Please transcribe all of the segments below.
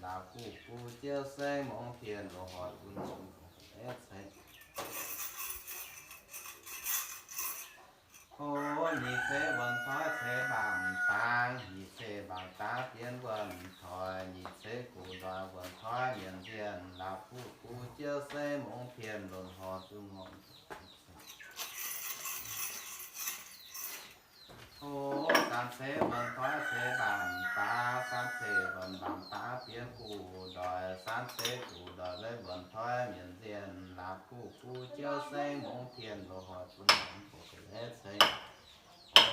Laauh guv buv jiouv sengv mungz pien loz-hoic bun longx ceix. O, nyic ceix wuonh toi ceix mbaamv dangx, nyic ceix mbaamv dangx bienx wuonh toi, nyic ceix guv ndoih wuonh toi mienh nzienh, laauh guv buv jiouv sengv mungz pien loz-hoic bun longx. O, samv ceix wuonh toi ceix mbaamv dangx, samv ceix wuonh mbaamv dangx bienx guv ndoih, samv ceix guv ndoih leiz wuonh toi mienh nzienh, laauh guv buv jiouv sengv mungz pien loz-hoic bun longx ceix.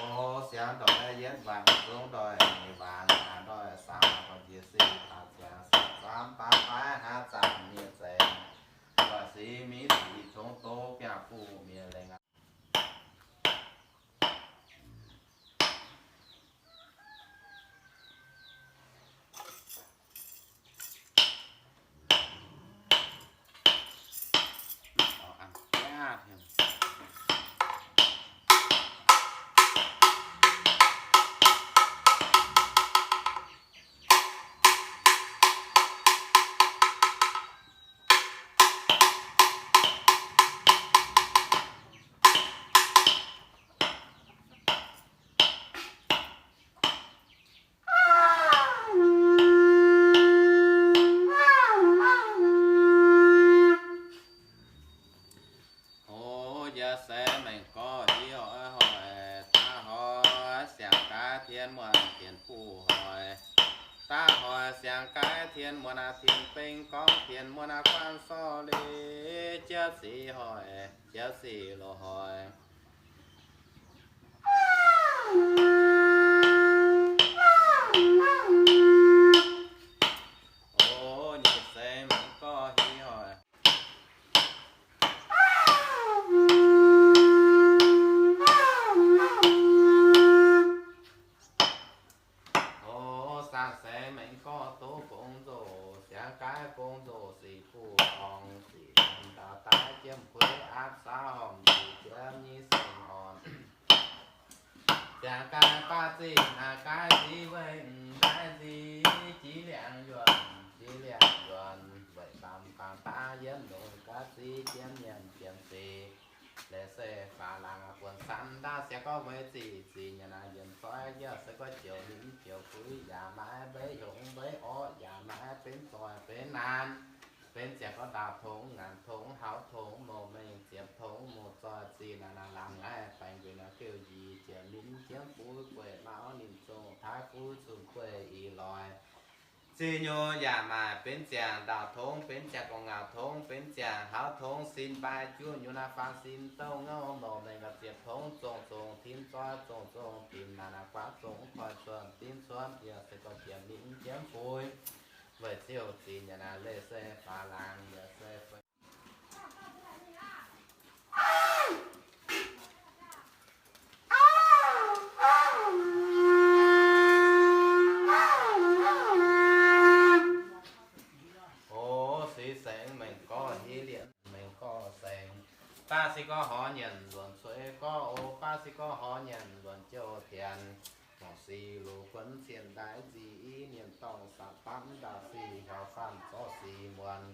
O, siangx ndoih yietv waanc, zong ndoih nyeic waanc, aav ndoih saauv, njiec sic daaih ziangx, sic zaamv daaih faix, haav zaamv nyei zengx, ndoih sic miv sic tongx doz biangh buh mienh lengh aqv. O, yaac se mengh gorx hiuv oix hoic, daav hoic siang-gaix tien muonh tien buv hoic, daav hoic siang-gaix tien muonh aac, tien beng gorngv tien muonh aac, guanh sorc leiz jiouv sic hoic, jiouv sic loz-hoic. O, nyic seix mengh gorx hiuv hoic. O, saah seix mengh gorx doz bungx nzoh, siang-gaix bungx nzoh sic buv orngx, sic ndaauv daaih jiem kueix aapv saauv hormh, sic jiem nyei sengx orn. Siang-gaix baav zinh aav gaix nziv weih, m'nqaai nziv jiex liangx yuonh, jiex liangx yuonh, weic baamh baamh daav yietv longx gaax ziv jienv mienh jienv sic. Leiz se faaux laangz buonc san ndaauv siang gorngv weic zic, zic nyanc naaic yienc zoih yaac se gorngv joux minv joux fuix yaac maaih mbeix hngongx mbeix orqv, yaac maaih benx zoih benx naanc, benx ziangh gorngv ndaauh tongx, ngaanc tongx, hauv tongx, mouz mengh ziepc tongx, mouz zoih zinh naaic naaic lamh ngaih baengh nquenc naaic geuh yie jiex minv jienv fuix gueic mauv ninh zong taaix fuix zunh gueic ih loix. Zinh nyungc yaac maaih benx ziangh ndaauh tongx, benx ziangh gorngv ngaauh tongx, benx ziangh hauv tongx, sin mbaai juov nyungc naaic faang sin douh ngouv, mouz mengh ga'ziepc tongx, zong zong tin zoih, zong zong dimc naaic naaic guaav zong koi cuonx dinv cuonx yaac se gorngv jiex minv jienv fuix. Weic ziouc zinh yaac naaic leiz se faaux laangz yaac se O, seix sengx mengh gorx hiuv lienc mengh gorx sengx. Baav se gorngv horc nyanc luonc cueix gorx, o, baav se gorngv horc nyanc luonc jouh tienx. Mangc sic loz-guon cien ndaix nzic, i mienh dorngh saatv baamv ndaauv sic, heuc faanh zorqv sic muonc,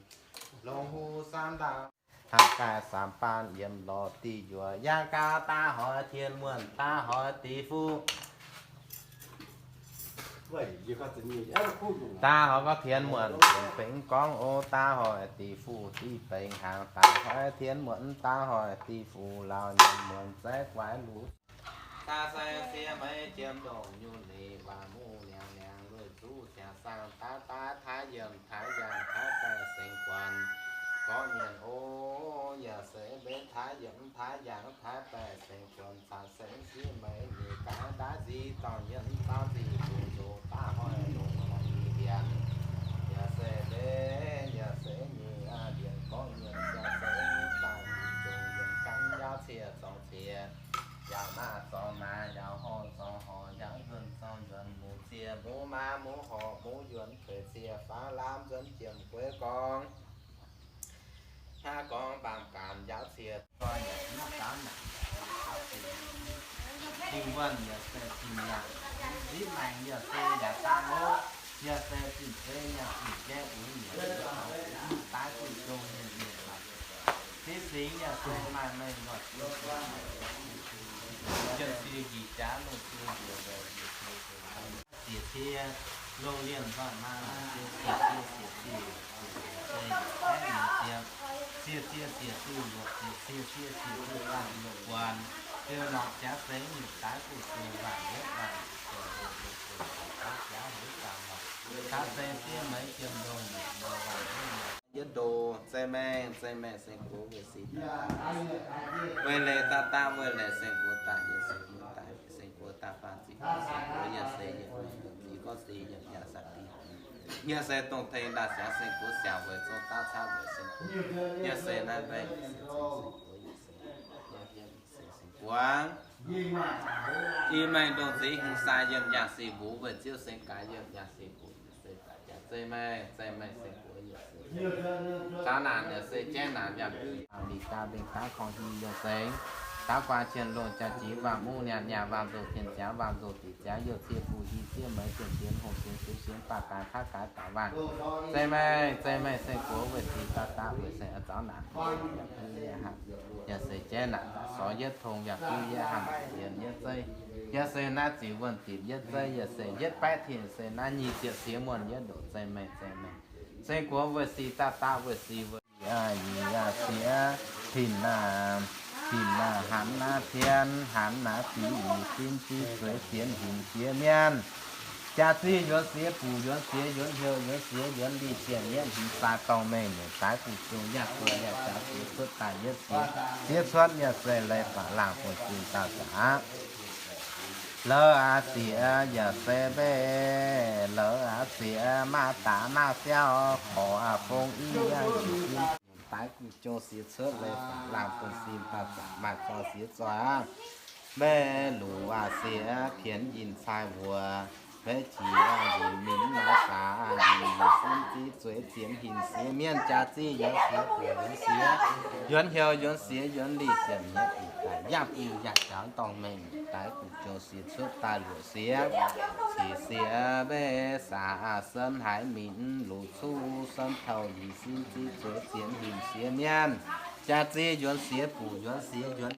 longc huv saamv ndaauv, hnangv gaaih saamv baan yiem lorz diuh njuov, yangh gau daav hoic tien muonh, daav hoic diqc fuqv. Daav hoic gorngv tien muonh, tien bengx gorngv o, daav hoic diqc fuqv diqc bengx hnaangx, daav hoic tien muonh, daav hoic diqc fuqv laauh nyanc muonh zaiv guaix luc. Daav saeng siev maiv jiem ndongc nyungc ninh, waac muv niangx niangx lueic zuqv ziangx saang, daav daaih taaix yiemc taaix yangh taaix baeqc sengx guan. Gorngv mienh o, yaac se mbenc taaix yiemc taaix yangh taaix baeqc sengx guan, caux sengx siev maiv nyeic gaax ndaaiv nziv dorngh nyienz zaauv nzic bungx nzox daav hoic longx longx nyei ndiangx. Yaac se mbenc yaac se nyeic ndiangx gorngv mienh yaac se daaih nzic zong mienh ganh yaauv cie zorngx cie, yaauc maaih zorngx maaih, yaauc horh zorngx horh, yaauv yuonx zorngx yuonx, muoz cie muv maav muv horh muv yuonx, kueic cie faaux lamh nzuonx jiem gueix gorngv. Hnangv gorngv mbaamh gaanv yaauv cie zoi yaac mv gaanv naanc, dingh wuonh yaac se dingh naanc, zipv maengx yaac se yaac dangh oc. Yaac se zinh zeiv yaac zinh jaiv uix mi'aqv, daaih duqv zong mienh mienh lorqc. Singx singx yaac se maaih mengh lorqc, yaac se njiec jaax lungh zuqc njiec, siec cie lungh lienh nzoih maa, siec cie siec cie, siec cie siec duqv luoqc, siec cie siec duqv daaih luoqc guanh, ziouc lorqc jaax seix nyutc daaih duqv zong waanc yietv waanc, jaax seix siev meix jiem ndongh yietv ndo. Zei mengh, zei mengh seng guoqv weic sic daaih daav, weic leiz daaih daav, weic leiz seng guoqv daaih, yaac seng guoqv daaih, seng guoqv daaih faang ziqc, seng guoqv yaac se yietc mengh dongh ziqc gorngv se yietc yaac sai dingc. Yaac se dongh tengx daaih siangx seng guoqv siangx weic zong daav caav weic seng guoqv. Yaac se naaiv mbaeqv seng guoqv, yaac se seng guoqv. I mengh ndongh ziqc hngh sai yiem yaac sic mbuox weic ziouv seng gaax yiem yaac sic mbuox se daaih jaax zei mengh, zei mengh seng guoqv yaac se caav naanc yaac se jaiv naanc yaac mv mingh daaih mingh daav korng hingh yaac seng daav guaa qiemx longh jaax jiex waamh muv nyanc nyanc waamh nzouh tien ziangx waamh nzouh diqc ziangx youh cie buh hi siev meix jiem sienx hungh sienx sux sienx baac gaax kaav gaax daaih waanc. Zei mengh, zei mengh seng guoqv weic sic daaih daav weic seng a'zauv naanc yaac se jaiv naanc sorx yietv tong yaac duqv yietv hamh yienx yietv zeiv. Yaac se naaiv ziqc wuonh dipc yietv zeiv, yaac se yietv baeqv tien, se naaiv nyic ziepc siex muonh yietv ndoqc zei mengh, zei mengh. Seng guoqv weic sic daaih daav weic sic weic yaac siex hinc naaic, hinc naaic hanx naaiv tien, hanx naaiv fingx, fingx ziv zueiz zienx hinc siex mienv. Jaax zinh yuonx siex, buc yuonx siex, yuonx heuc yuonx siex, yuonx lih zienc mienv, hinc sai dorngh mengh nyungc daaih guv zong yaac guv yaac jaax siex cuotv daaih yietv siex, siex cuotv yaac se leiz baac laangh buonv-sin dauh zaqc aqv. Lorz aqv siex yaac se mbeih, lorz aqv siex maav daax maav siauv, korv aqv fong i yaac nyungc daaih guv zong siex cuotv leiz baac laangh buonv-sin dauh zaqc maaih zorqv siex zoih aqv. Mbeih luqc aqv siex pienx yinh cai wuoc, mbeih qiex yinh minc naaiv saax yinh sin ziv zueiz zienx hinc siex mienv jaax zinh yuonx siex buc yuonx siex, yuonx heuc yuonx siex yuonx lih zienc mienv daic yaac buv yaac jaux dorngh mengh daaih guv zong siex cuotv daaih luoqc siex, qiex siex mbeih saax aqv sen haiz minc luqc cuv sen touh yinh sin ziv zueiz zienx hinc siex mienv jaax zinh yuonx siex buc yuonx siex yuonx